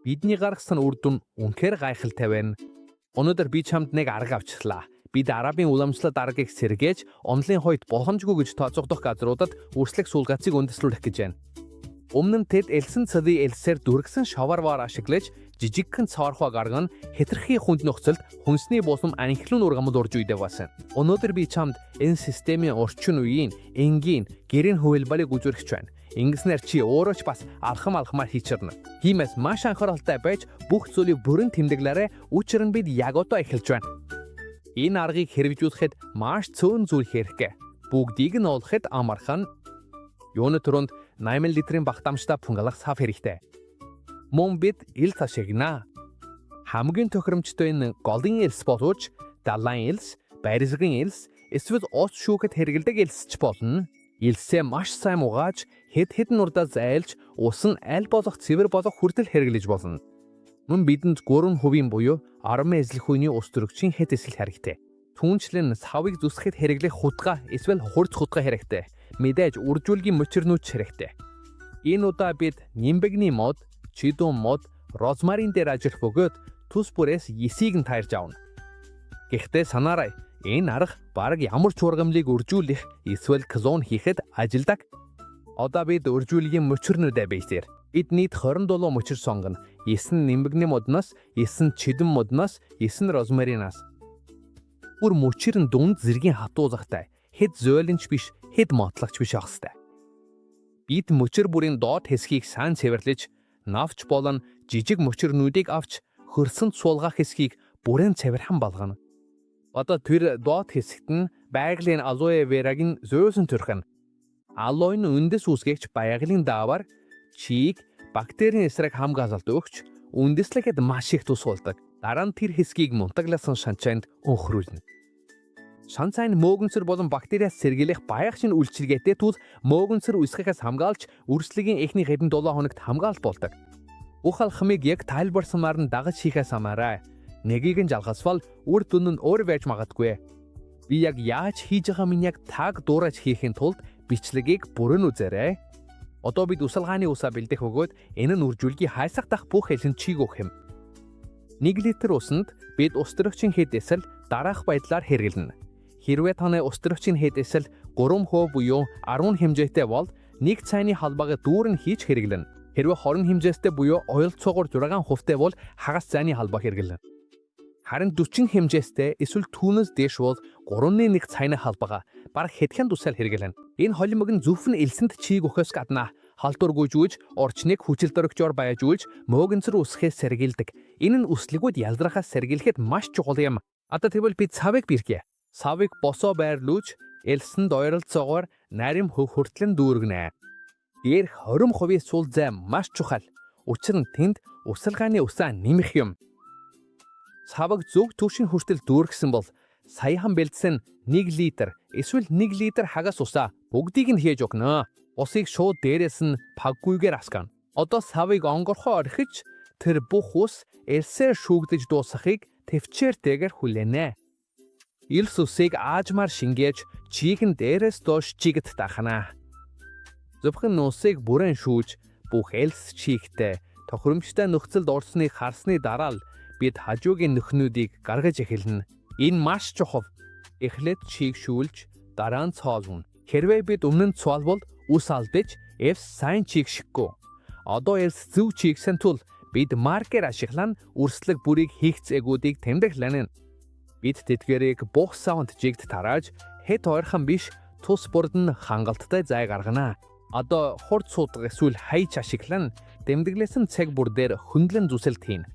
Бидний гаргасан үр дүн үнэхээр гайхалтай байна. Өнөөдөр би чамд нэг арга авчирлаа. Бид арабын уламжлалт аргыг сэргээж, онолын хоёрт боломжгүй гэж тооцогдох газруудад үрслэх суулгацыг үндэслүүлэх гэж байна. Өмнө нь тэд элсэн цэдий элсээр дүргсэн шаварваар ашиглаж жижигхэн цоорхоо гарган хэтэрхий хүнд нөхцөлд хүнсний булам анхлын ургамал урж үедээ байсан. Өнөөдөр би чамд энэ системийн орчин үеийн энгийн гэрийн хувилбарыг үзүүлэх байна. Ингэснээр чи өөрөө ч бас алхам алхмаар хийчирнэ. Тиймээс маш анхааралтай байж бүх зүйлийг бүрэн тэмдэглээрэй. Учир нь бид яг одоо эхэлж байна. Энэ аргыг хэрэгжүүлэхэд маш цөөн зүйл хэрэгтэй. Бүгдийг нь олоход амархан. Юуны түрүүнд 8 литрийн багтаамжтай пунгалах сав хэрэгтэй. Мөн бид элс ашиглана. Хамгийн тохиромжтой нь голын элс боловч далайн элс, барилгын элс, эсвэл ус шүүхэд хэрэглэдэг элс ч болно. Элсээ маш сайн угааж, хэд хэдэн удаа зайлж, ус нь аль болох цэвэр болох хүртэл хэрэглэж болно. Мөн бидэнд 3% буюу 10 эзлэхүйний ус төрөгчийн хэд эсэл хэрэгтэй. Түүнчлэн савыг зүсгэхэд хэрэглэх хутгаа эсвэл хурц хутгаа хэрэгтэй. Мэдээж үржүүлгийн мөчирнүүд ч хэрэгтэй. Энэ удаа бид нимбэгний мод, чидүүн мод, розмарин дээр ажиллах бөгөөд тус бүрээс 9-ийг нь таарж авна. Гэхдээ санаарай, энэ арга бараг ямар ч ургамлыг үржүүлэх эсвэл клон хийхэд ажилдаг. Одоо бид үржүүлгийн мөчирнүүдээ бийсээр. Бид нийт 27 мөчир сонгоно. 9 нимбэгний модноос, 9 чидэн модноос, 9 розмаринаас. Бүр мөчир нь дунд зэргийн хатуу загтай. Хэд зөөлөн ч биш, хэд модлагч биш ах хэвээр. Бид мөчир бүрийн доод хэсгийг сайн цэвэрлэж, навч болон жижиг мөчирнүүдийг авч хөрсөнд суулгах хэсгийг бүрэн цэвэрхэн болгоно. Одоо тэр доод хэсэгт нь байгалийн алоэ верагийн зөөлсөн түрхэнэ. Алоэ нь үндэс үүсгэгч байгалийн даавар чийг бактерийн эсрэг хамгаалалт өгч үндэслэхэд маш их тус болдог. Дараа нь тэр хэсгийг мунтагласан шанчайнд өнхрүүлнэ. Шанцай нь мөөгөнцөр болон бактериас сэргийлэх баягшин үйлчилгээтэй тул мөөгөнцөр үүсгэхээс хамгаалж үрслэгийн эхний хэдэн 7 хоногт хамгаалалт болдог. Бүх алхмыг яг тайлбарсанаар нь дагаж хийхээс хамаарай. Нэгийг нь жалгасвал үр дүн нь өөр байж магадгүй. Би яг яаж хийж байгаа минь яг таг дуурайж хийхин тулд бичлэгийг бүрэн үзээрэй. Одоо бид усалгааны усаа бэлдэх бөгөөд энэ нь үржүүлгийн хайсах дах бүх элсэнд чийг өгөх юм. 1 литр усанд бид ус төрөгчийн хэд эсэл дараах байдлаар хэрэглэнэ. Хэрвээ таны ус төрөгчийн хэд эсэл 3% буюу 10 хэмжээтэй бол 1 цайны халбагаа дүүрэн хийж хэрэглэнэ. Хэрвээ 20 хэмжээтэй буюу ойролцоогоор 6 хувьтай бол хагас цайны халбаа хэрэглэнэ. Харин 40 хэмжээтэй эсвэл түүнээс дээш бол 3-1 цайны халбагаа бараг хэдхэн дусаал хэрэглэнэ. Энэ холимог нь зөвхөн элсэнд чийг өгөхөөс гадна халдвар гүйжүүлж, орчныг хүчил төрөгчөөр баяжуулж, мөөгөнцөр үүсгэхээс сэргийлдэг. Энэ нь үслэгүүд ялдрахаас сэргийлэхэд маш чухал юм. Одоо тэгвэл бид савыг бэрхье. Савыг босоо байрлуулж, элсэнд ойролцоогоор нарийн хөв хүртэл нь дүүргэнэ. Дээрх 20% сул зай маш чухал. Учир нь тэнд усалгааны усаа нэмэх юм. Савыг зөв түвшин хүртэл дүүргэсэн бол саяхан бэлдсэн 1 литр эсвэл 1 литр хагас усаа бүгдийг нь хийж өгнө. Усыг шууд дээрээс нь паггүйгээр асгана. Одоо савыг онгорхой орхиж тэр бүх ус элсээр шүүгдэж дуусахыг тэвчээртэйгээр хүлээнэ. Элс усыг аажмаар шингээж чийг нь дээрээс доош чигт дахна. Зөвхөн усыг бүрэн шүүж бүх элс чийгтэй тохиромжтой нөхцөлд орсныг харсны дараа л бид хажуугийн нүхнүүдийг гаргаж эхэлнэ. Энэ маш чухал. Эхлээд чийг шүүлж дараа нь цоолно. Хэрвээ бид өмнө нь цоолвол ус алдаж элс сайн чийгшихгүй. Одоо элс зөв чийгсэн тул бид маркер ашиглан үрслэг бүрийг хийх цэгүүдийг тэмдэглэнэ. Бид тэдгээрийг бүх саванд жигд тарааж хэд ойрхон биш тус бүрд нь хангалттай зай гаргана. Одоо хурц суудга эсвэл хаяч ашиглан тэмдэглэсэн цаг бүр дээр хөндлөн зүсэлт хийнэ.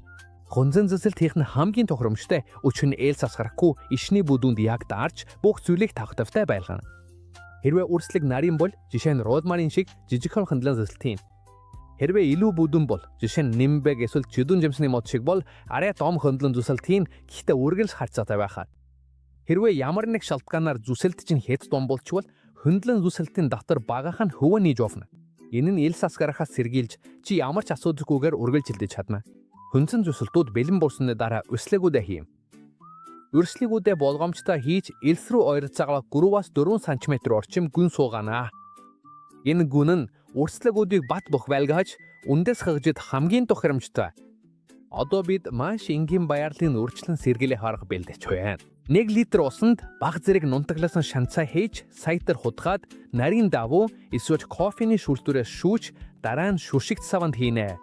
Хөндлөн зүсэлт хийх нь хамгийн тохиромжтой. Учир нь элс асгарахгүй ишний бүдүүнд яг даарч бүх зүйлийг тогтвортой байлгана. Хэрвээ үрслэг нарийн бол жишээ нь розмарин шиг жижигхэн хөндлөн зүсэлт хийнэ. Хэрвээ илүү бүдүүн бол жишээ нь нимбэг эсвэл чидүүн жимсний мод шиг бол арай том хөндлөн зүсэлт хийнэ. Гэхдээ үргэлж харьцаатай байхаа. Хэрвээ ямар нэг шалтгаанаар зүсэлт чинь хэд том болчвол хөндлөн зүсэлтийн дотор багахан хуваа нээж болно. Энэ нь элс асгарахаас сэргийлж чи ямар ч асуудалгүйгээр үргэлжилдэж чадна. Хөндлөн зүсэлтүүд бэлэн болсны дараа үрслэгүүдээ хийм. Үрслэгүүдээ болгоомжтой хийж элс рүү ойролцоогоор 3-аас 4 см орчим гүн суугаана. Энэ гүн нь үрслэгүүдийг бат бөх байлгаж үндэс хагжид хамгийн тохиромжтой. Одоо бид маш энгийн байрлалын өөрчлөн сэргийлэх арга бэлдэж байна. 1 литр усанд бага зэрэг нунтагласан шанцай хийж сайтар хутгаад нарийн давуу эсвэл кофений шүлтүүрээр шүүж дараа нь шүршигт саванд хийнэ.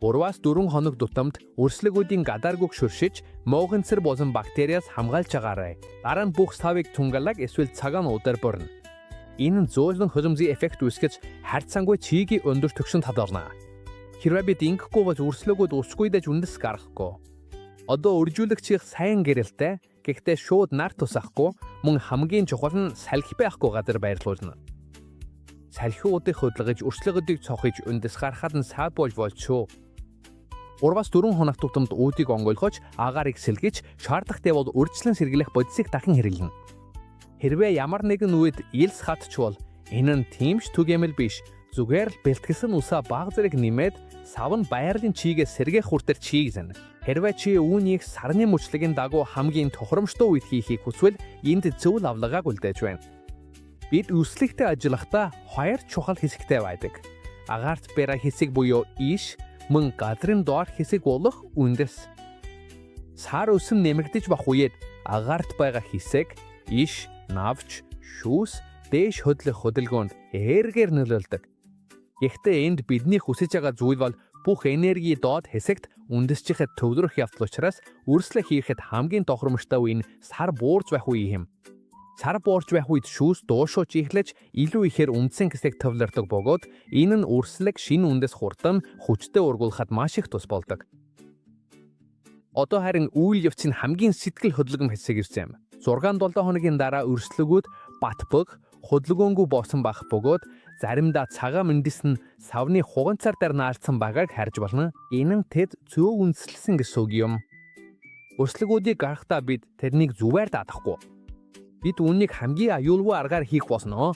3-аас 4 хоног тутамд өрслөгүүдийн гадааргүйг шүршиж муухай болон бактериас хамгаалж агаарай. Дараа нь бүх савыг тунгалаг эсвэл цагаан уудаар борно. Энэ нь зөөлөн хөлөмзий эффект үүсгэж харьцангуй чигийн өндөр түвшинд хадгална. Хэрвээ бид ингэхгүй бол өрслөгүүд усгүй дэж үндэс гаргахгүй. Одоо үржүүлэгчийн сайн гэрэлтэй, гэхдээ шууд нар тусахгүй, мөн хамгийн чухал нь салхи байхгүй газар байрлуулна. Салхиудыг хөдөлгөж, өрслөгүүдийг цохиж үндэс гаргахад нь сав болж болчихоо. 3-аас 4 хоног тутамд үүдийг онгойлгож, агаарыг сэлгэж, шаардлагатай бол урьдчилан сэргийлэх бодисыг дахин хэрэглэнэ. Хэрвээ ямар нэгэн үед элс хатчвал энэ нь тийм ч түгээмэл биш. Зүгээр л бэлтгэлсэн усаа бага зэрэг нэмээд сав нь байрлалын чийгээ сэргээх хүртэл чийгзэн. Хэрвээ чи үүнийг сарны мөчлөгийн дагуу хамгийн тохиромжтой үед хийхийг хүсвэл энд зөв лавлагааг үлдээж байна. Бид өрсөлдөлтэй ажиллахдаа хоёр чухал хэсэгтэй байдаг. Агаарт байгаа хэсэг буюу иш, мөн газрын доор хэсэг болох үндэс. Сар өсөн нэмэгдэж байх үед агаарт байгаа хэсэг, иш, навч, шүүс дээш хөдлөх хөдөлгөөнд эргээр нөлөөлдөг. Гэхдээ энд бидний хүсэж байгаа зүйл бол бүх энерги доод хэсэгт үндэсчихэд төвлөрөх явдал учраас өрслөх хийхэд хамгийн тохиромжтой үе нь сар буурж байх үе юм. Сар буурч байх үед шүүс доошоо чихлэж илүү ихээр үндсэн хэсэг төвлөрдөг бөгөөд энэ нь өрслөг шинэ үндэс хурдан хүчтэй ургуулахад маш их тус болдог. Одоо харин үйл явцын хамгийн сэтгэл хөдлөмж хэсэг ирсэн юм. 6-7 хоногийн дараа өрслөгүүд бат бөх хөдөлгөөнгүй болсон байх бөгөөд заримдаа цагаан үндэс нь савны хуганцаар дээр наалдсан байгааг харж болно. Энэ нь тэд зөв үндэслэсэн гэсэн үг юм. Өрслөгүүдийг гаргахдаа бид тэрнийг зүгээр даатгахгүй. Бид үүнийг хамгийн аюулгүй аргаар хийх болно.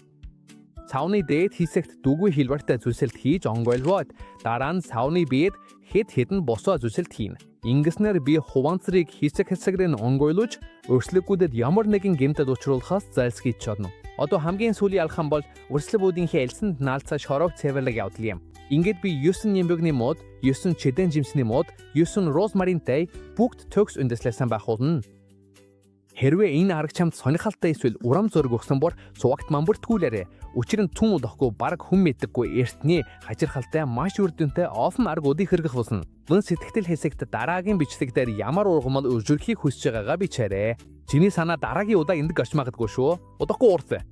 Савны дээд хэсэгт дүгүй хэлбэртэй зүсэлт хийж онгойлгоод дараа нь савны биед хэд хэдэн босоо зүсэлт хийнэ. Ингэснээр би хуванцрыг хэсэг хэсгээр нь онгойлгож өрслөгүүдэд ямар нэгэн гэмтэл учруулахаас зайлсхийж чадна. Одоо хамгийн сүүлийн алхам бол өрслөгүүдийнхээ элсэнд наалдсан шороог цэвэрлэх явдал юм. Ингээд би 9 нимбэгний мод, 9 чэдэн жимсний мод, 9 розмаринтай бүгд төгс үндэслэсэн байх болно. Хэрвээ энэ арга чамд сонирхолтой эсвэл урам зориг өгсөн бол сувагт мань бүртгүүлээрэй. Учир нь түн удахгүй бараг хүн мэддэггүй эртний хажирхалтай маш үр дүнтэй олон аргуудыг хэрэглэх болно. Мөн сэтгэгдэл хэсэгт дараагийн бичлэг дээр ямар ургамал үржүүлэхийг хүсэж байгаагаа бичээрэй. Чиний санаа дараагийн удаа энд гарч магадгүй шүү. Удахгүй уулзъя.